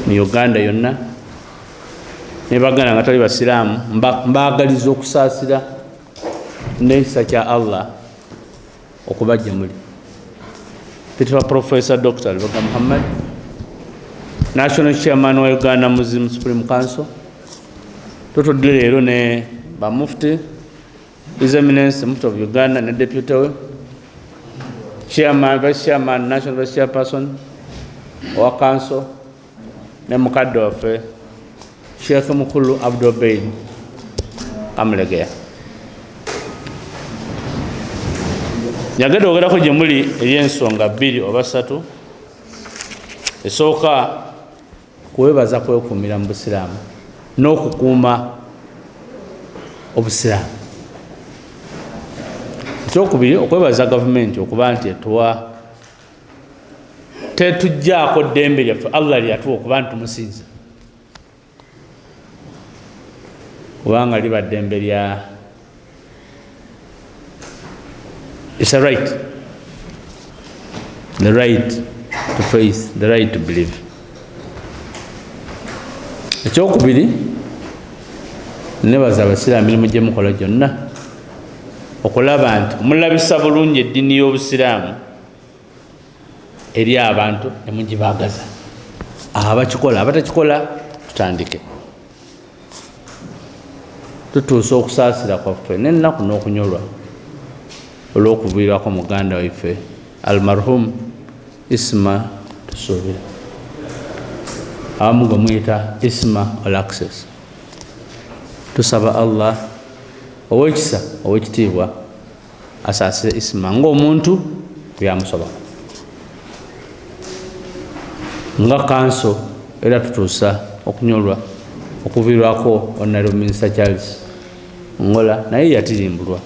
Mu Uganda yonna ne baganda nga tali basiraamu, mbaagaliza okusaasira n'ekisa kya Allah okuba gye muli. Pitibwa Professor Dr Lubaga Muhammad, National Chairman wa Uganda Muslim Supreme Council. Tutudde leero ne bamufti, His Eminence Mufti of Uganda ne deputy we, Chairman, Vice Chairman, National Vice Chairperson owa Council, ne mukadde waffe Sheikh Mukulu Abdul Kamulegeya. Njagala ogerako gye muli eri ensonga bbiri oba ssatu. Esooka, kwebaza kwekuumira mu busiraamu n'okukuuma obusiraamu. Ekyokubiri, okwebaza gavumenti okuba nti etuwa, tetujjaako ddembe lyaffe Allah lyatuwa okuba nti tumusinza, kubanga liba ddembe lya, it's a right, the right to faith, the right to believe. Ekyokubiri, nebaza abasiraamu emirimu gye mukola gyonna okulaba nti mulabisa bulungi eddiini y'obusiraamu eri abantu ne mugibaagaza. Abakikola, abatakikola, tutandike. Tutuusa okusaasira kwaffe n'ennaku n'okunyolwa olw'okuviirwako muganda waife almarhum Isma Tusuubira, abamu gwe muyita Isma All Access. Tusaba Allah ow'ekisa ow'ekitiibwa asaasire Isma ng'omuntu byamusobako. Nga kanso era tutuusa okunyolwa okuviirwako Honorable Minister Charles Ngola, naye yatirimbulwa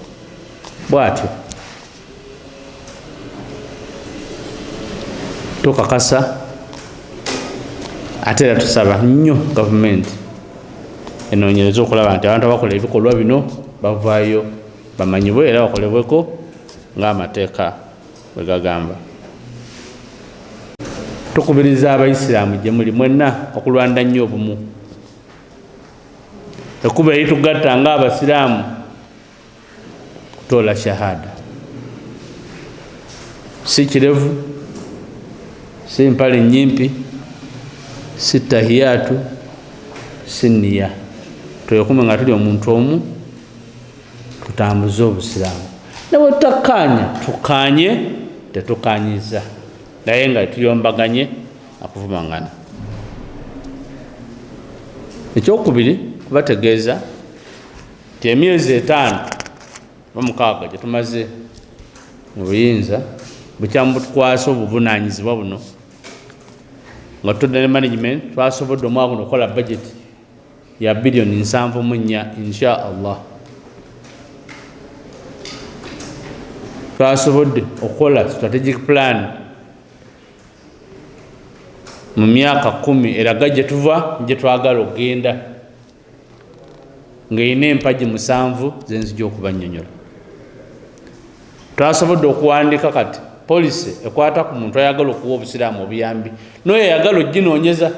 bw'atyo. Tukakasa ate era tusaba nnyo gavumenti enoonyereze okulaba nti abantu abakola ebikolwa bino bavaayo bamanyibwe era bakolebweko ng'amateeka bwe gagamba. Tukubiriza abayisiraamu gye muli mwenna okulwanda nnyo obumu. Ekkubo eritugatta ng'abasiraamu kutoola shahada, si kirevu, si mpale nyimpi, si tahiyatu, si niya. Twekume nga tuli omuntu omu, tutambuze obusiraamu. Ne bwe tutakkaanya, tukkaanye, tetukkaanyiza, naye nga tuyombaganye akuvumangana. Ekyokubiri, kubategeeza nti emyezi 5 oba 6 gye tumaze mu buyinza bukyamu butukwasa obuvunaanyizibwa buno nga tutudde ne management, twasobodde omwaka guno okukola budget ya biliyoni 74, insha Allah. Twasobodde okukola strategic plan mu myaka 10 eraga gye tuva, gye twagala okugenda, ng'erina empagi 7 zenzija okubannyonnyola. Twasobodde okuwandiika kati policy ekwata ku muntu ayagala okuwa obusiraamu obuyambi n'oyo ayagala oginoonyeza.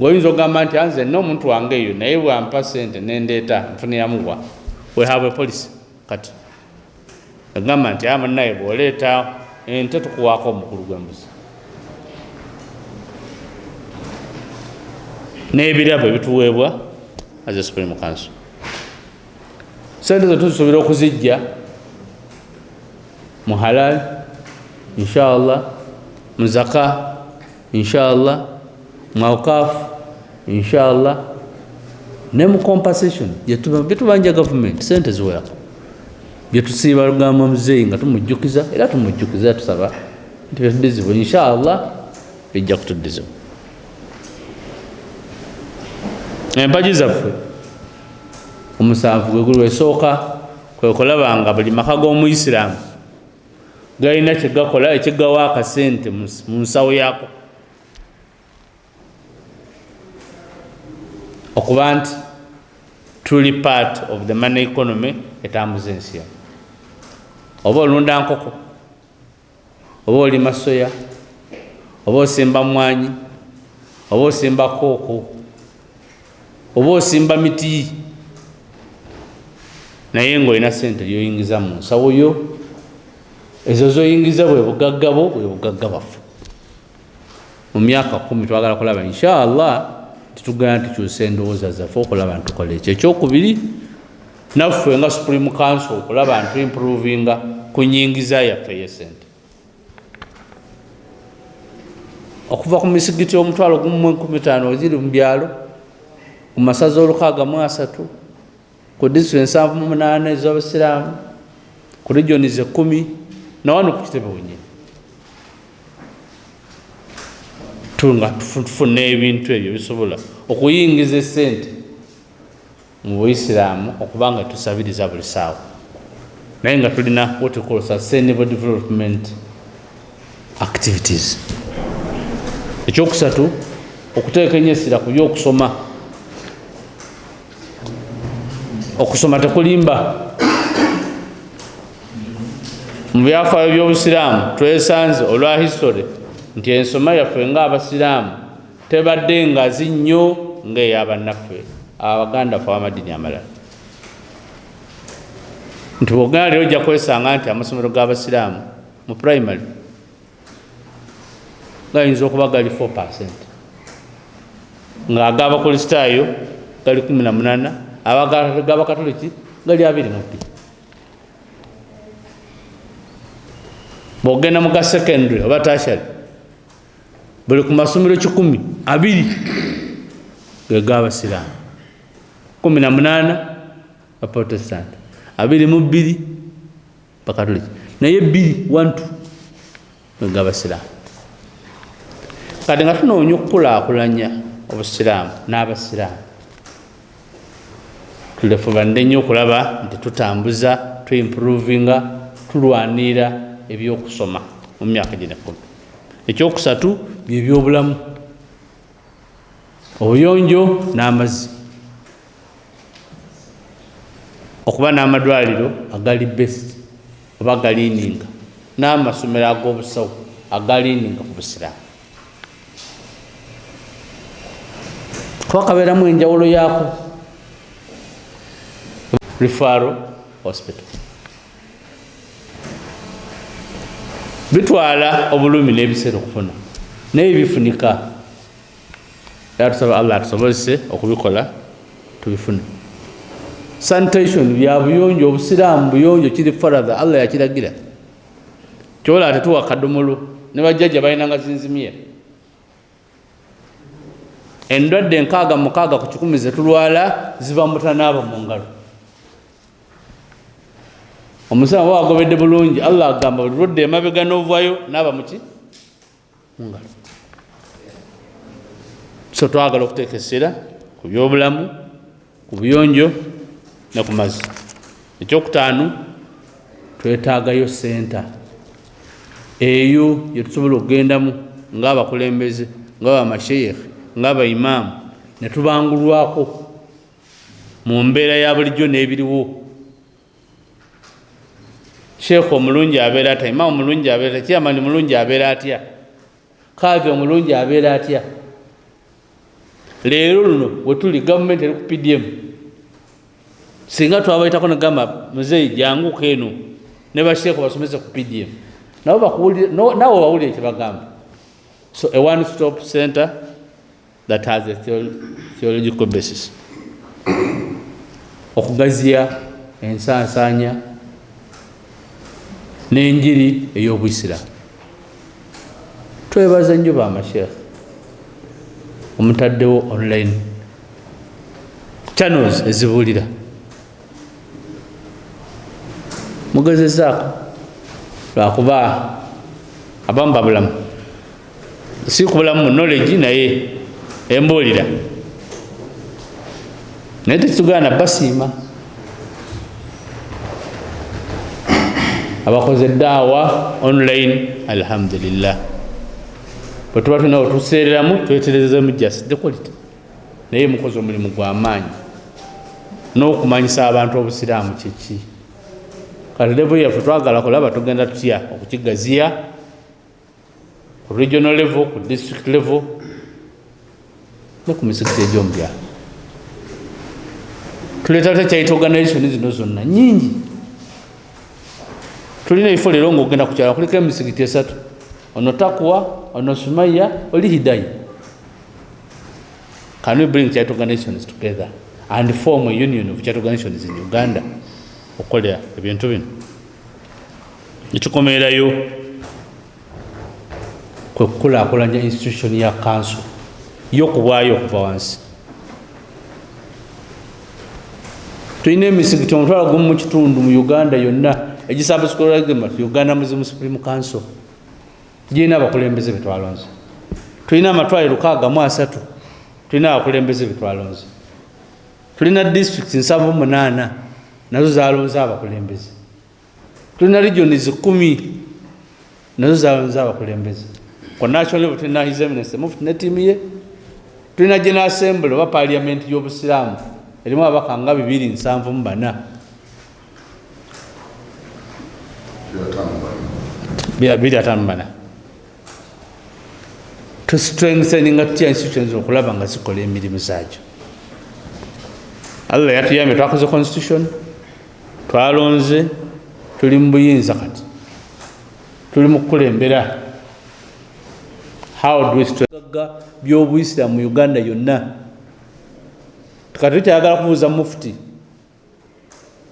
Oyinza okugamba nti anze nina omuntu wange eyo, naye bwampa sente nendeeta nfuniramuwa. We have a policy kati egamba nti amunaye bw'oleeta ente tukuwaako omukulu gw'embuzi n'ebirabo ebituweebwa as a Supreme Council. Sente zo tusuubira okuzijja mu halal, inshallah, mu zaka, inshallah, mu awqaf, inshallah, ne mu compensation byetubanja gavumenti. Sente ziwerako byetusiiba lugamba muzeeyi nga tumujjukiza, era tumujjukiza, tusaba nti byetudizibwa, inshallah, bijja kutuddizibwa. Empagi zaffe 7 gwe guli: esooka kwe kulaba nga buli maka g'omuyisiraamu galina kyegakola ekigawa akasente mu nsawo yaako, okuba nti tuli part of the money economy etambuza ensi yano. Oba olunda nkoko, oba olima soya, oba osimba mwanyi. Oba osimba kooko, oba osimba miti, naye ng'olina sente gyoyingiza mu nsawo yo. Ezo zoyingiza bwe bugagga bwo, bwe bugagga bwaffe. Mu myaka 10 twagala kulaba inshallah titugenda tukyusa endowooza zaffe okulaba ntukola ekyo. Ekyokubiri, naffe nga Supreme Council okulaba ntu improvinga ku nyingiza yaffe ey'essente. Okuva ku misigiti 1,015 egiri mu byalo, ku masaza 603, ku disitulikiti 78 ez'Abasiraamu, ku regions 10, na wano ku kitebe wennyini. Tunga tufuna ebintu ebyo bisobola okuyingiza essente mu Buisiraamu okubanga tusabiriza buli ssaawa, naye nga tulina what we call sustainable development activities. Ekyokusatu, okuteeka ennyo essira ku by'okusoma. Okusoma tekulimba. Mu byafaayo by'Obusiraamu twesanze olwa history nti ensoma yaffe ng'Abasiraamu tebadde ngazi nnyo ng'ey'abannaffe abaganda ffe ab'amaddiini amalala. Nti bw'ogenda leero ojja kwesanga nti amasomero g'Abasiraamu mu primary gayinza okuba gali 4%, ng'ag'Abakristaayo gali 18, ag'Abakatoliki gali 22. Bw'ogenda mu ga secondary oba tertiary, buli ku masomero 120 ge g'Abasiraamu, 18 Baprotestant, 22 Bakatoliki, naye 2 1 2 ge g'Abasiraamu. Kati nga tunoonya okukulaakulanya Obusiraamu n'Abasiraamu, tulefubanire nnyo okulaba nti tutambuza, tuimprovinga, tulwanirira ebyokusoma mu myaka gino 10. Ekyokusatu bye byobulamu, obuyonjo n'amazzi, okuba n'amalwaliro agali best oba agaliininga, n'amasomero ag'obusawo agaliininga ku Busiraamu, kuba kabeeramu enjawulo yaako. Referral hospital bitwala obulumi n'ebiseera okufuna, naye bifunika. Era tusaba Allah atusobozese okubikola tubifune. Sanitation bya buyonjo, Obusiraamu buyonjo, kiri faradha, Allah yakiragira. Kyola tetuwa kadomolo, ne bajjajja balinanga zinzimye. Endwadde 66 ku 100 ze tulwala ziva mu butanaaba mu ngalo. Omusiraamu aba agobedde bulungi, Allah agamba buli lwodda emabega n'ovaayo naaba muki mu ngalo. So twagala okuteeka essira ku byobulamu, ku buyonjo ne ku mazzi. Ekyokutaano, twetaagayo senta eyo gye tusobola okugendamu ng'abakulembeze, ng'abamasheikh, ng'abaimaamu, ne tubangulwako mu mbeera ya bulijjo n'ebiriwo. Sheikh omulungi abeera atya? Imaamu omulungi abeera atya? Chairman omulungi abeera atya? Kaadi omulungi abeera atya? Leero luno we tuli gavumenti eri ku PDM, singa twabayitako negamba muzeeyi janguka eno ne basheikh basomese ku PDM, nabo bakuwulire, naawe bawulire kye bagamba. So a one stop center that has a theological basis, okugaziya ensansaanya n'enjiri ey'Obuyisiraamu. Twebaza nnyo bamasheikh omutaddewo online channels ezibuulira, mugezezaako, lwakuba abamu babulamu, si kubulamu mu knowledge, naye embuulira, naye tekitugaana basiima abakoze daawa online. Alhamdulillah, bwe tuba tulina wetuseereramu tweterezemu just the quality, naye mukoze omulimu gw'amaanyi n'okumanyisa abantu Obusiraamu kiki. Kati level yaffe twagala kulaba tugenda tutya okukigaziya ku regional level, ku district level. Ne ku misikiti egy'omu byalo tuleeta tutya charity organization zino zonna nyingi. Tulina ebifo leero ng'ogenda ku kyalo kuliko emisikiti 3, ono Takwa, ono Sumaya, oli Hidaya. Can we bring charity organizations together and form a union of charity organizations in Uganda okukolera ebintu bino? Ekikomeerayo kwe kukulaakulanya institution ya council y'okubwayo okuva wansi. Tulina emisikiti 10,000 mu kitundu mu Uganda yonna egisabscribe Uganda Muslim Supreme Council, girina abakulembeze be twalonze. Tulina amatwaliro 63, tulina abakulembeze be twalonze. Tulina districts 78, nazo zalonze abakulembeze. Tulina regions 10, nazo zalonze abakulembeze. Ku national level tulina His Eminence Mufti ne ttiimu ye. Tulina General Assembly oba Parliament y'Obusiraamu erimu ababaka nga 274. 254. To strengthening tutya institutions okulaba nga zikola emirimu zaagyo. Allah yatuyambye, twakoze constitution, twalonze, tuli mu buyinza kati, tuli mu kukulembera. How do we strengthen by'obuyisiraamu mu Uganda yonna? Kati tukyayagala kubuuza mufti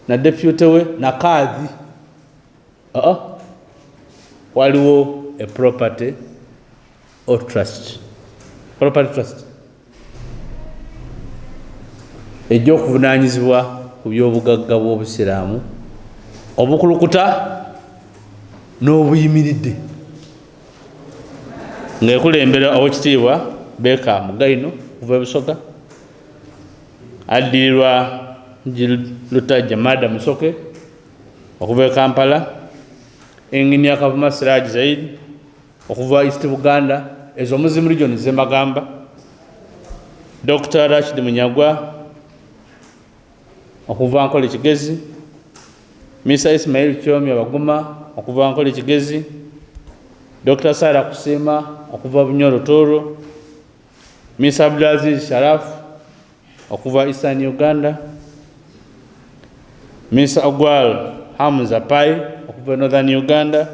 na deputy we na kaadhi. Waliwo a property or trust, property trust ejja okuvunaanyizibwa ku by'obugagga bw'obusiraamu obukulukuta n'obuyimiridde, ng'ekulembera Oweekitiibwa Beka Mugaino okuva e Busoga, addirirwa Lutajja Mada Musoke okuva e Kampala, Engineer Kavuma Siraj Zaid okuva East Buganda, ezo Muslim region z'Emagamba, Dr. Rashid Munyagwa okuva Nkole Kigezi, Mr. Ismail Kyomi Abaguma okuva Nkole Kigezi, Dr. Sarah Kusiima okuva Bunyoro Tooro, Mr. Abdulaziz Sharaf okuva Eastern Uganda, Mr. Ogwal Hamza Pai okuva Northern Uganda,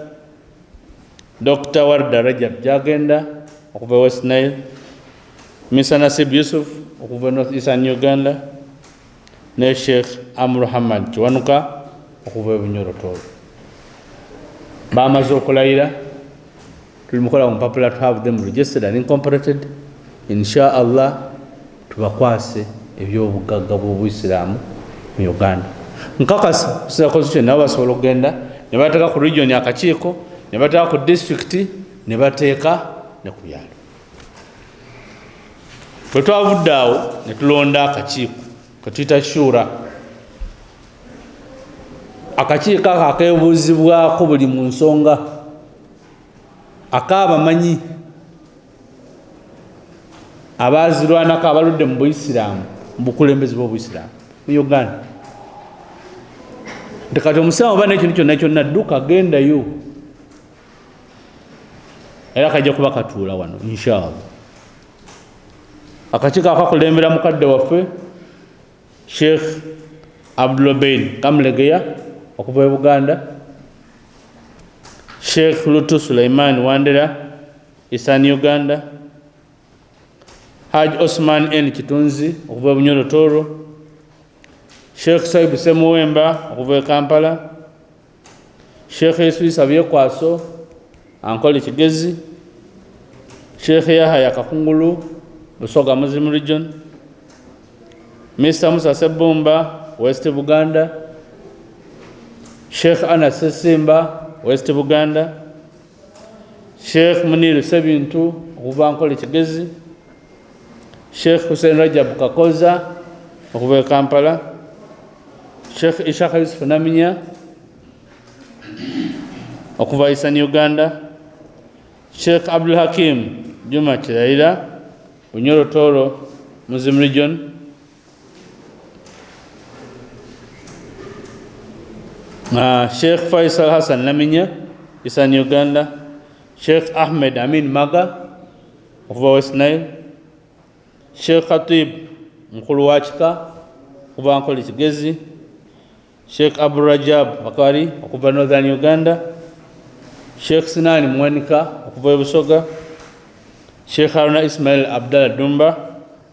Dr. Warda Rajab Jagenda okuva West Nile, Mr. Nasib Yusuf okuva North Eastern Uganda, ne Sheikh Amru Hamad Kiwanuka okuva e Bunyoro Tooro. Bamaze okulayira, tuli mukola mu mpapula to have them registered and incorporated. Insha Allah tubakwase ebyobugagga bw'obuyisiraamu mu Uganda. Nkakasa kusinza constitution, nabo basobola okugenda ne bateeka ku region akakiiko, ne bateeka ku district, ne bateeka ne ku byalo. Bwe twavudde awo ne tulonda akakiiko ketuyita Shura. Akakiiko ako akeebuuzibwako buli mu nsonga, ak'abamanyi abaazirwanako abaludde mu buyisiraamu, mu bukulembeze bw'obuyisiraamu mu Uganda. Nti kati omusiraamu oba n'ekintu kyonna kyonna, dduka gendayo, era kajja kuba katuula wano inshallah. Akakiiko akakulembera mukadde waffe Sheikh Abdulobeid Kamulegeya okuva e Buganda, Sheikh Lutu Suleiman Wandera Eastern Uganda, Haj Osman N Kitunzi okuva e Bunyoro Tooro, Sheikh Saibu Semuwemba okuva e Kampala, Sheikh Iswisa Byekwaso Ankole Kigezi, Sheikh Yahaya Kakungulu Busoga Muslim Region, Mr. Musa Sebumba West Buganda, Sheikh Anas Sesimba West Buganda, Sheikh Muniru Sebintu okuva Ankole Kigezi, Sheikh Hussein Rajab Kakoza okuva e Kampala, Sheikh Ishaka Yusuf Naminya okuva Eastern Uganda, Sheikh Abdul Hakim Juma Kirayira Bunyoro Tooro Muslim Region, Sheikh Faisal Hassan Naminya Eastern Uganda, Sheikh Ahmed Amin Maga okuva West Nile, Sheikh Khatib mukulu wa kika okuva Nkole Kigezi, Sheikh Abdul Rajab Bakari okuva Northern Uganda, Sheikh Sinani Muwanika okuva e Busoga, Sheikh Haruna Ismail Abdallah Dumba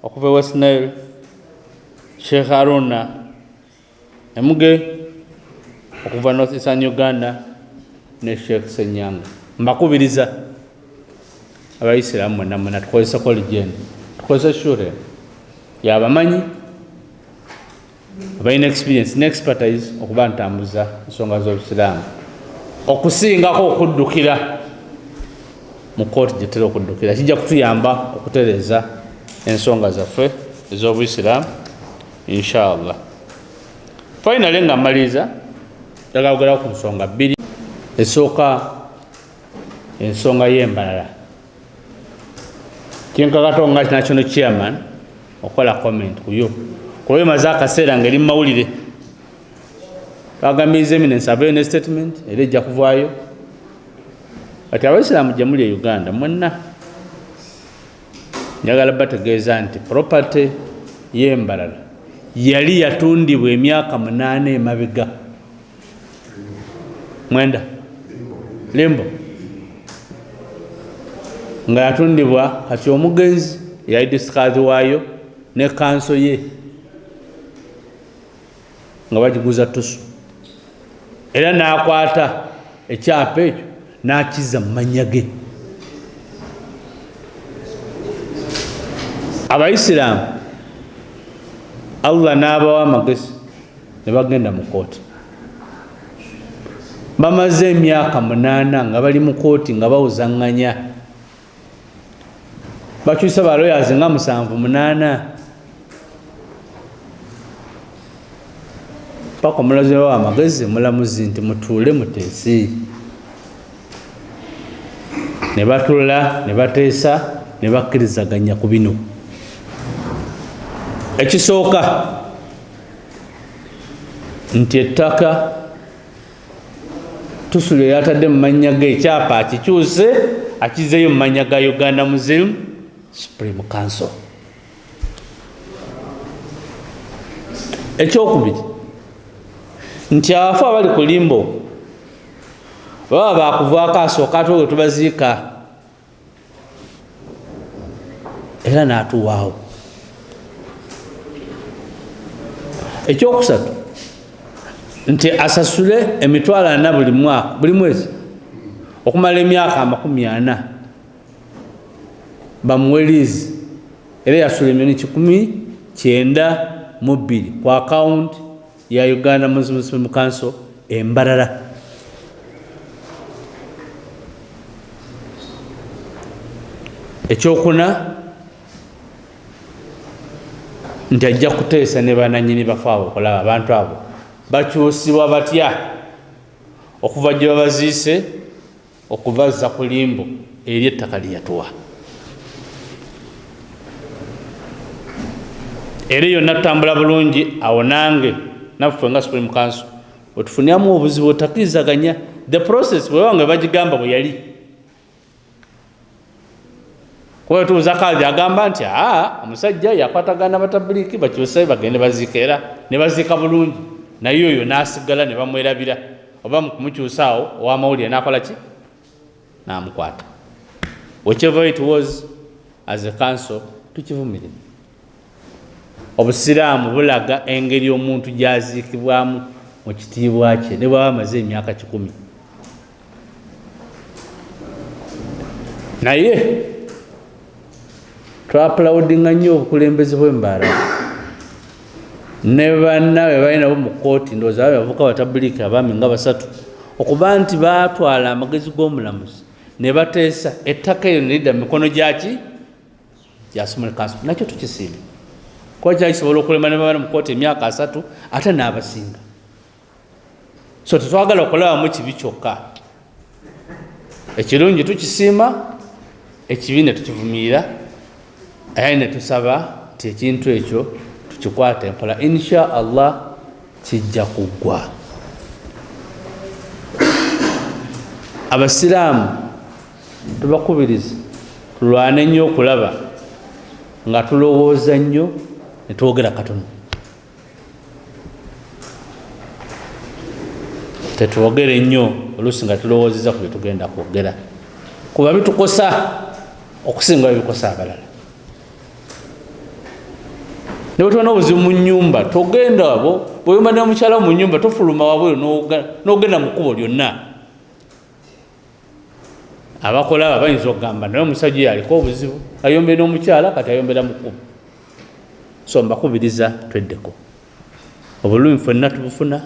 okuva e West Nile, Sheikh Haruna Emuge okuva North Eastern Uganda ne Sheikh Senyanga. Mbakubiriza abayisiraamu mwenna mwena tukozese college eno, tukozese shura eno yabamanyi abalina experience ne expertise okuba ntambuza ensonga z'obusiraamu okusingako okuddukira mu kooti gyetera okuddukira. Kijja kutuyamba okutereeza ensonga zaffe ez'obuyisiraamu inshallah. Finally, nga mmaliriza, njagala kugerawo ku nsonga bbiri. Esooka, ensonga y'embalala. Kinkakato nga national chairman okukola comment kuyo, kuba emaze akaseera nga eri mu mawulire. Bagambye His Eminence aveeyo ne statement, era ejja kuvaayo. Kati abaisiraamu gye muli e Uganda mwenna, njagala bategeeza nti property y'embalala yali yatundibwa emyaka 8 emabega, 9 limbo nga yatundibwa. Kati omugenzi yali disikazi waayo ne kanso ye nga bagiguza tusu, era n'akwata ekyapa ekyo n'akizza mu mannya ge. Abayisiraamu Allah n'abawa amagezi ne bagenda mu kooti. Bamaze emyaka 8 nga bali mu kooti nga bawozaŋŋanya, bakyusa ba lawyers nga 7, 8, paka omulazi bawa amagezi, mulamuzi, nti mutuule muteese. Ne batula ne bateesa ne bakkirizaganya ku bino. Ekisooka nti ettaka tusule yatadde mu mannya ge, ekyapa akikyuse akizeeyo mu mannya ga Uganda Muslim Supreme Council. Ekyokubiri nti abafu abali ku limbo baba bakuvaako asooka ate we tubaziika, era n'atuwaawo. Ekyokusatu nti asasule 400,000 buli mwaka, buli mwezi, okumala emyaka 40, bamuwe liizi, era yasula 192,000,000 ku akawunti ya Uganda Muslim Supreme Council Embarara. Ekyokuna nti ajja kuteesa ne bananyini bafe abo okulaba abantu abo bakyusibwa batya okuva gye babaziise okubazza ku limbo eri ettaka lyeyatuwa. Era yonna tutambula bulungi awo. Nange naffe nga Supreme Council wetufuniramu obuzibu otakkirizaganya the process bweba nga bagigamba bwe yali, kuba tubuuza kaadi agamba nti aa omusajja yakwatagana batabuliki bakyuse bagende baziika, era ne baziika bulungi, naye oyo n'asigala ne bamwerabira, oba mu kumukyusa awo ow'amawulire n'akola ki, n'amukwata. Whichever it was, as a council tukivumirire. Obusiraamu bulaga engeri omuntu gy'aziikibwamu mu kitiibwa kye ne bwaba amaze emyaka 100. Naye twapulaudinga nnyo obukulembeze bw'embaala ne banna be bali nabo mu kooti, ndowooza babe bavuka batabuliki abaami nga basatu, okuba nti baatwala amagezi g'omulamuzi ne bateesa ettaka eryo ne lidda mu mikono gyaki, gya Supreme Council. Nakyo tukisiima, kuba kyakisobola okulema ne babala mu kooti emyaka 30 ate n'abasinga. So tetwagala okulabamu kibi kyokka. Ekirungi tukisiima, ekibi ne tukivumirira, aye ne tusaba nti ekintu ekyo tukikwate empola, insha Allah kijja kuggwa. Abasiraamu tubakubiriza tulwane nnyo okulaba Nga tulowooza nnyo ne twogera katono. Tetwogere nnyo oluusi nga tulowoozeza ku bye tugenda kwogera, kuba bitukosa okusinga bwe bikosa abalala. Ne bwe tuba n'obuzibu mu nnyumba, togenda abo bw'oyomba n'omukyala mu nnyumba, tofuluma wabweru n'ogenda mu kkubo lyonna. Abakola abo bayinza okugamba naye omusajja oyo aliko obuzibu, ayombera n'omukyala kati ayombera mu kkubo. So mbakubiriza tweddeko. Obulumi ffenna tubufuna,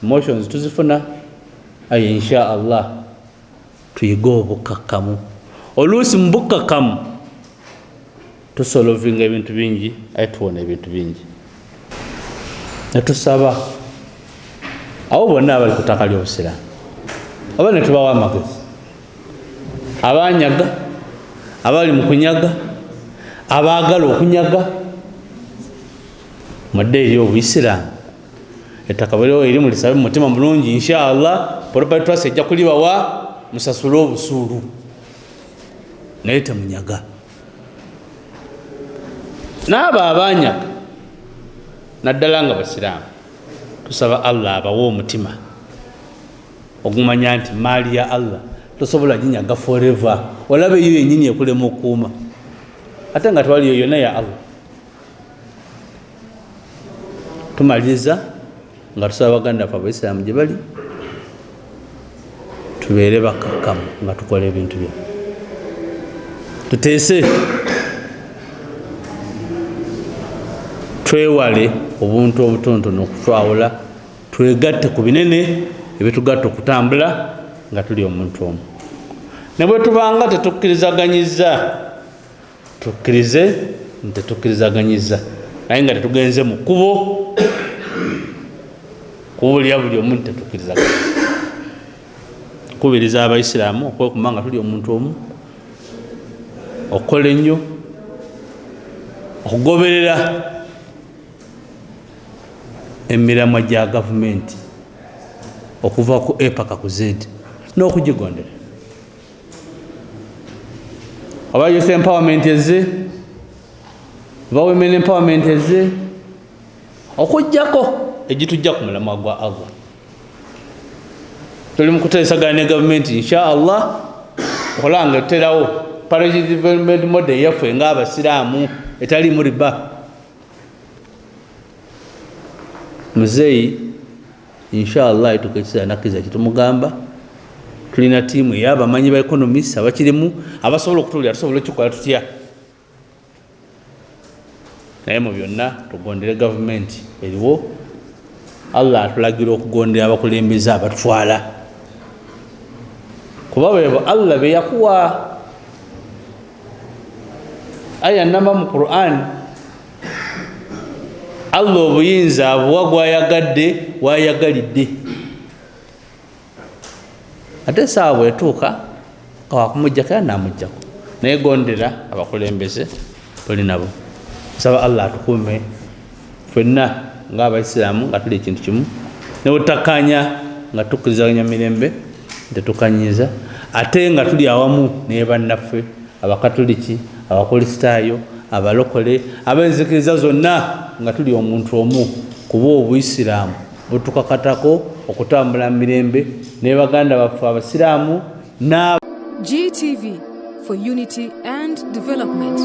emotions tuzifuna, aye insha Allah tuyige obukkakkamu. Oluusi mu bukkakkamu tusolovinga ebintu bingi, aye tuwona ebintu bingi. Ne tusaba abo bonna abali ku ttaka ly'Obusiraamu, oba ne tubawa amagezi, abanyaga, abali mu kunyaga, abaagala okunyaga, mudde eri Obuyisiraamu. Ettaka bweriwo eri mulisabe mu mutima mulungi, insha Allah property trust ejja kulibawa, musasule obusuulu, naye temunyaga. N'abo abanyaga naddala nga basiraamu, tusaba Allah abawe omutima ogumanya nti maali ya Allah tosobola ginyaga forever. Olaba eyo yennyini ekulema okukuuma, ate nga twaliyo yonna ya Allah. Tumaliriza nga tusaba baganda baffe abaisiraamu gye bali tubeere bakkakkamu nga tukola ebintu byaffe, tuteese, twewale obuntu obutonotono okutwawula, twegatte ku binene ebitugatta okutambula nga tuli omuntu omu. Ne bwe tubanga tetukkirizaganyizza, tukkirize nti tetukkirizaganyizza, naye nga tetugenze mu kkubo kubuulira buli omu nti tetukkirizaganyizza. Kubiriza abayisiraamu okwekuma nga tuli omuntu omu, okukola ennyo, okugoberera emiramwa gya gavumenti okuva ku A paka ku Z n'okugigondera. Oba youth empowerment ezze, oba women empowerment ezze, okuggyako egitujja ku mulamwa gwa Allah. Tuli mu kuteesagana ne gavumenti insha Allah okulaba nga tuterawo parish development model eyaffe ng'abasiraamu etaliimu riba. Muzeeyi insha Allah etuuka ekiseera nakkiriza kyetumugamba. Tulina tiimu ey'abamanyi ba economists abakirimu abasobola okutuulira tusobola okukikola tutya. Naye mu byonna tugondere gavumenti eriwo. Allah atulagira okugondera abakulembeze abatutwala, kuba bebo Allah be yakuwa. Aya namba mu Quran, Allah obuyinza abuwa gwayagadde wayagalidde, ate essaawa bwetuuka wakumujjako era namujjako. Naye gondera abakulembeze tuli nabo. Nsaba Allah atukuume ffenna ng'abayisiraamu nga tuli ekintu kimu, ne bwetutakkaanya nga tukkirizaganya mirembe tetukanyiza, ate nga tuli awamu ne bannaffe abakatuliki, abakristaayo, abalokole, ab'enzikiriza zonna, nga tuli omuntu omu, kuba obuyisiraamu butukakatako okutambula mu mirembe ne baganda baffe abasiraamu. GTV for unity and development.